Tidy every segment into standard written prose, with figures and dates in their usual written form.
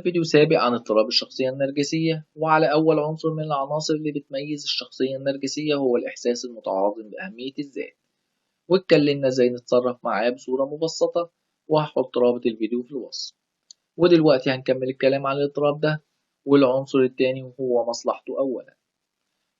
في فيديو سابق عن اضطراب الشخصية النرجسية، وعلى أول عنصر من العناصر اللي بتميز الشخصية النرجسية هو الإحساس المتعاظم بأهمية الذات، واتكلمنا ازاي نتصرف معاه بصورة مبسطة، وهحط رابط الفيديو في الوصف. ودلوقتي هنكمل الكلام عن الاضطراب ده والعنصر التاني وهو مصلحته أولا.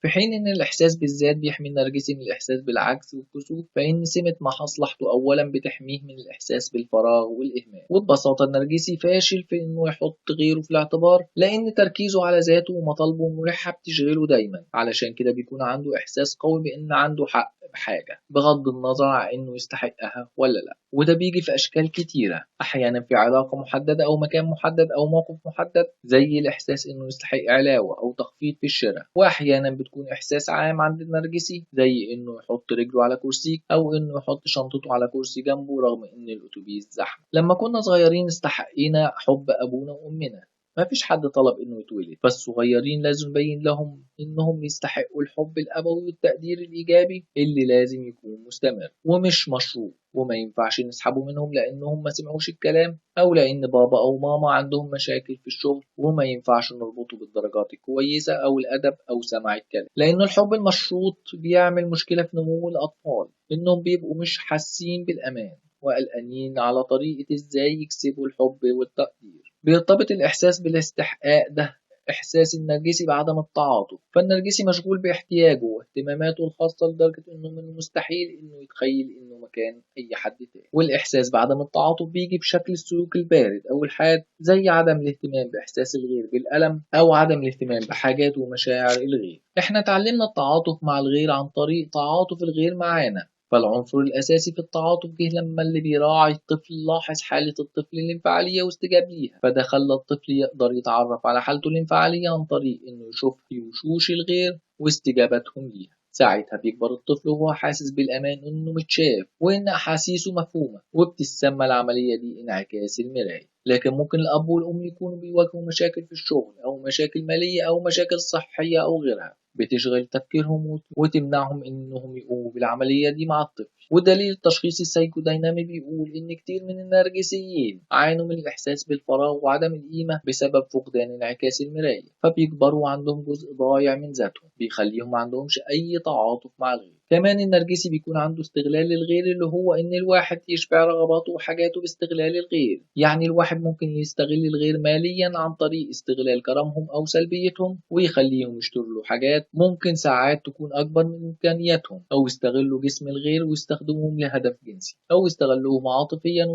في حين إن الإحساس بالذات بيحمي النرجسي من الإحساس بالعجز والكسوف، فإن سمة مصلحته أولا بتحميه من الإحساس بالفراغ والإهمال. وببساطة النرجسي فاشل في إنه يحط غيره في الاعتبار، لأن تركيزه على ذاته ومطالبه الملحة بتشغله دايما. علشان كده بيكون عنده إحساس قوي بإن عنده حق بحاجة بغض النظر عن إنه يستحقها ولا لا. وده بيجي في أشكال كتيرة، أحيانا في علاقة محددة أو مكان محدد أو موقف محدد، زي الإحساس إنه يستحق علاوة أو تخفيض في الشراء. وأحيانا بتكون إحساس عام عند النرجسي، زي إنه يحط رجله على كرسي أو إنه يحط شنطته على كرسي جنبه رغم إن الأتوبيس زحمة. لما كنا صغيرين استحقينا حب أبونا وأمنا، ما فيش حد طلب إنه يتولد، فالصغيرين لازم نبين لهم إنهم يستحقوا الحب الأبوي والتقدير الإيجابي اللي لازم يكون مستمر ومش مشروط، وما ينفعش نسحبه منهم لأنهم ما سمعوش الكلام أو لأن بابا أو ماما عندهم مشاكل في الشغل، وما ينفعش نربطه بالدرجات الكويسة أو الأدب أو سماع الكلام، لأن الحب المشروط بيعمل مشكلة في نمو الأطفال، إنهم بيبقوا مش حاسين بالأمان وقلقانين على طريقة إزاي يكسبوا الحب والتقدير. بيرتبط الإحساس بالاستحقاق ده إحساس النرجسي بعدم التعاطف، فالنرجسي مشغول باحتياجه واهتماماته الخاصة لدرجة إنه من المستحيل إنه يتخيل إنه مكان أي حد تاني. والإحساس بعدم التعاطف بيجي بشكل السلوك البارد أو الحاد، زي عدم الاهتمام بإحساس الغير بالألم أو عدم الاهتمام بحاجات ومشاعر الغير. إحنا تعلمنا التعاطف مع الغير عن طريق تعاطف الغير معانا، فالعنصر الأساسي في التعاطف جه لما اللي بيراعي الطفل لاحظ حالة الطفل الانفعالية واستجاب ليها، فده خلى الطفل يقدر يتعرف على حالته الانفعالية عن طريق إنه يشوف في وشوش الغير واستجابتهم ليها. ساعتها بيكبر الطفل وهو حاسس بالأمان إنه متشاف وإن أحاسيسه مفهومة، وبتسمى العملية دي انعكاس المراية. لكن ممكن الأب والأم يكونوا بيواجهوا مشاكل في الشغل أو مشاكل مالية أو مشاكل صحية أو غيرها بتشغل تفكيرهم وتمنعهم إنهم يقوموا بالعملية دي مع الطفل. ودليل التشخيص السايكوداينامي بيقول إن كتير من النرجسيين عانوا من الإحساس بالفراغ وعدم القيمة بسبب فقدان انعكاس المراية، فبيكبروا عندهم جزء ضايع من ذاتهم بيخليهم ما عندهمش أي تعاطف مع الغير. كمان النرجسي بيكون عنده استغلال للغير، اللي هو إن الواحد يشبع رغباته وحاجاته باستغلال الغير. يعني الواحد ممكن يستغل الغير ماليا عن طريق استغلال كرمهم أو سلبيتهم ويخليهم يشتروا له حاجات ممكن ساعات تكون أكبر من إمكانياتهم، أو يستغلوا جسم الغير ويستخدموهم لهدف جنسي، أو يستغلوهم عاطفيا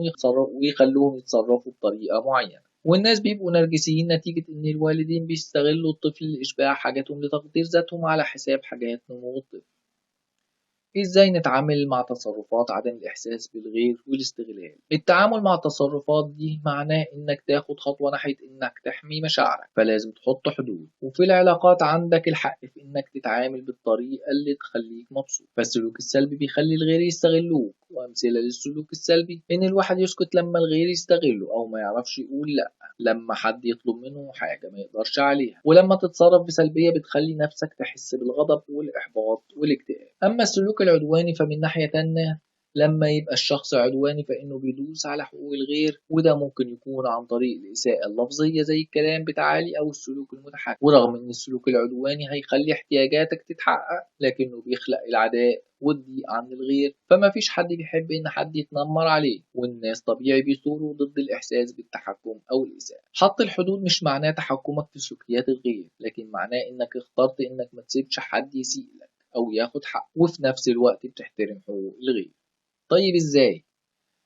ويخلوهم يتصرفوا بطريقة معينة. والناس بيبقوا نرجسيين نتيجة إن الوالدين بيستغلوا الطفل لإشباع حاجاتهم لتقدير ذاتهم على حساب حاجات نمو الطفل. إزاي نتعامل مع تصرفات عدم الإحساس بالغير والاستغلال؟ التعامل مع التصرفات دي معناه إنك تاخد خطوة ناحية إنك تحمي مشاعرك، فلازم تحط حدود. وفي العلاقات عندك الحق في إنك تتعامل بالطريقة اللي تخليك مبسوط. فالسلوك السلبي بيخلي الغير يستغلوك، وأمثلة للسلوك السلبي إن الواحد يسكت لما الغير يستغله، أو ما يعرفش يقول لأ لما حد يطلب منه حاجة ما يقدرش عليها. ولما تتصرف بسلبية بتخلي نفسك تحس بالغضب والإحباط والاكتئاب. أما السلوك العدواني فمن ناحية تانية، لما يبقى الشخص عدواني فإنه بيدوس على حقوق الغير، وده ممكن يكون عن طريق الإساءة اللفظية زي الكلام بتعالي أو السلوك المتحكم. ورغم إن السلوك العدواني هيخلي احتياجاتك تتحقق، لكنه بيخلق العداء والضيق عن الغير، فما فيش حد بيحب إن حد يتنمر عليه، والناس طبيعي بيثوروا ضد الإحساس بالتحكم أو الإساءة. حط الحدود مش معناه تحكمك في سلوكيات الغير، لكن معناه إنك اخترت إنك ما تسيبش حد يسيء لك أو ياخد حقه، وفي نفس الوقت بتحترم حقوق الغير. طيب إزاي؟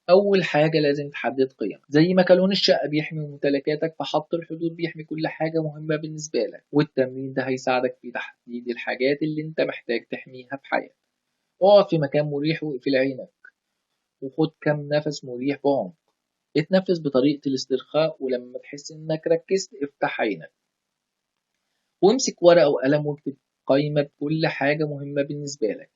أول حاجة لازم تحدد قيم. زي ما كالون الشقة بيحمي ممتلكاتك، فحط الحدود بيحمي كل حاجة مهمة بالنسبة لك، والتمرين ده هيساعدك في تحديد الحاجات اللي انت محتاج تحميها في حياتك. اقعد في مكان مريح واقفل عينك، وخد كم نفس مريح بعمق. اتنفس بطريقة الاسترخاء، ولما تحس انك ركزت افتح عينك، وامسك ورقة وقلم واكتب قايمة بكل حاجة مهمة بالنسبة لك،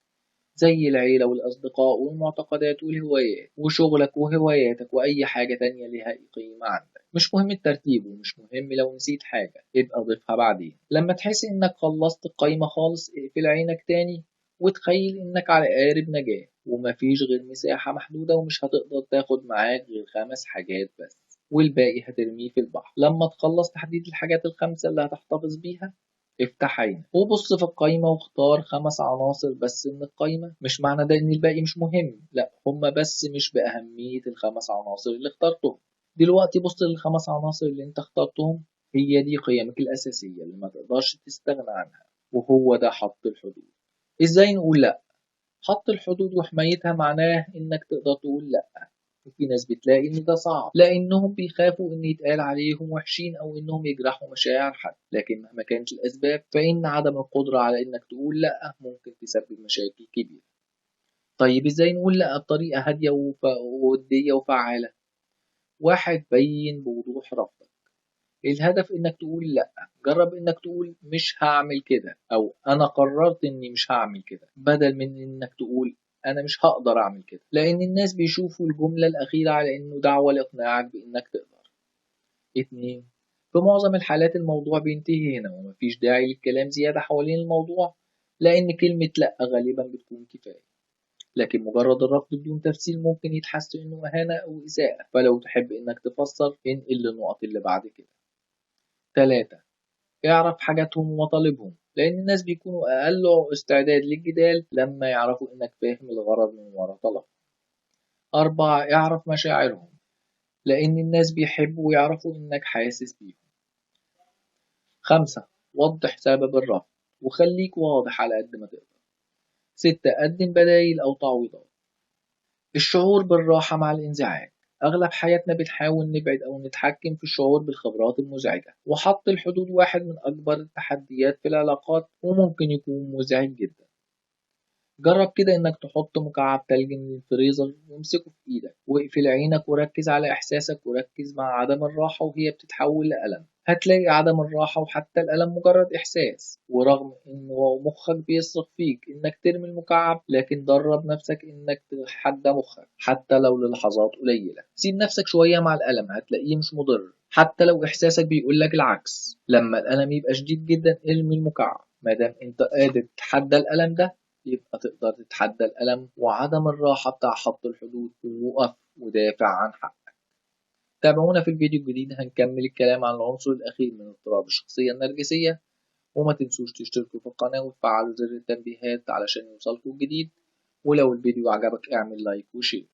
زي العيلة والأصدقاء والمعتقدات والهوايات وشغلك وهواياتك وأي حاجة تانية لها قيمة عندك. مش مهم الترتيب، ومش مهم لو نسيت حاجة ابقى ضيفها بعدين. لما تحس إنك خلصت القايمة خالص اقفل عينك تاني وتخيل إنك على قارب نجاة ومفيش غير مساحة محدودة ومش هتقدر تاخد معاك غير 5 حاجات بس. والباقي هترميه في البحر. لما تخلص تحديد الحاجات ال5 اللي هتحتفظ بيها، افتح عينك وبص في القايمة واختار 5 عناصر بس من القايمة. مش معنى ده إن الباقي مش مهم، لا، هما بس مش بأهمية ال5 عناصر اللي اخترتهم. دلوقتي بص لل5 عناصر اللي انت اخترتهم، هي دي قيمك الأساسية اللي ما تقدرش تستغنى عنها، وهو ده حط الحدود. ازاي نقول لا؟ حط الحدود وحمايتها معناه انك تقدر تقول لا. وفي ناس بتلاقي ان ده صعب لانهم بيخافوا ان يتقال عليهم وحشين او انهم يجرحوا مشاعر حد، لكن مهما كانت الاسباب فان عدم القدرة على انك تقول لا ممكن تسبب مشاكل كبيرة. طيب ازاي نقول لا بطريقة هادية وودية وفعالة؟ 1، بين بوضوح رفضك. الهدف انك تقول لا. جرب انك تقول مش هعمل كده، او انا قررت اني مش هعمل كده، بدل من انك تقول انا مش هقدر اعمل كده، لان الناس بيشوفوا الجملة الاخيرة على انه دعوة لاقناعك بانك تقدر. 2، في معظم الحالات الموضوع بينتهي هنا ومفيش داعي للكلام زيادة حوالين الموضوع، لان كلمة لا غالبا بتكون كفاية. لكن مجرد الرفض بدون تفسير ممكن يتحس انه اهانة او اساءة، فلو تحب انك تفسر انقل للنقط اللي بعد كده. 3، اعرف حاجاتهم ومطالبهم، لأن الناس بيكونوا أقل استعداد للجدال لما يعرفوا إنك فاهم الغرض من وراء طلبهم. 4، اعرف مشاعرهم، لأن الناس بيحبوا يعرفوا إنك حاسس بيهم. 5، وضح سبب الرفض وخليك واضح على قد ما تقدر. 6، قدم بدايل أو تعويضات. الشعور بالراحة مع الانزعاج. أغلب حياتنا بنحاول نبعد أو نتحكم في الشعور بالخبرات المزعجة، وحط الحدود واحد من أكبر التحديات في العلاقات وممكن يكون مزعج جدا. جرب كده إنك تحط مكعب تلج من الفريزر وامسكه في إيدك، واقفل عينك وركز على إحساسك، وركز مع عدم الراحة وهي بتتحول لألم. هتلاقي عدم الراحة وحتى الألم مجرد إحساس، ورغم إنه مخك بيصرخ فيك إنك ترمي المكعب، لكن درب نفسك إنك تتحدى مخك حتى لو للحظات قليلة. سيب نفسك شوية مع الألم، هتلاقيه مش مضر حتى لو إحساسك بيقولك العكس. لما الألم يبقى شديد جدا ارمي المكعب. ما دام أنت قادر تتحدى الألم ده يبقى تقدر تتحدى الألم وعدم الراحة بتاع حط الحدود، ووقف ودافع عن حقك. تابعونا في الفيديو الجديد، هنكمل الكلام عن العنصر الأخير من اضطراب الشخصية النرجسية. وما تنسوش تشتركوا في القناة وتفعلوا زر التنبيهات علشان يوصلكوا الجديد. ولو الفيديو عجبك اعمل like و share.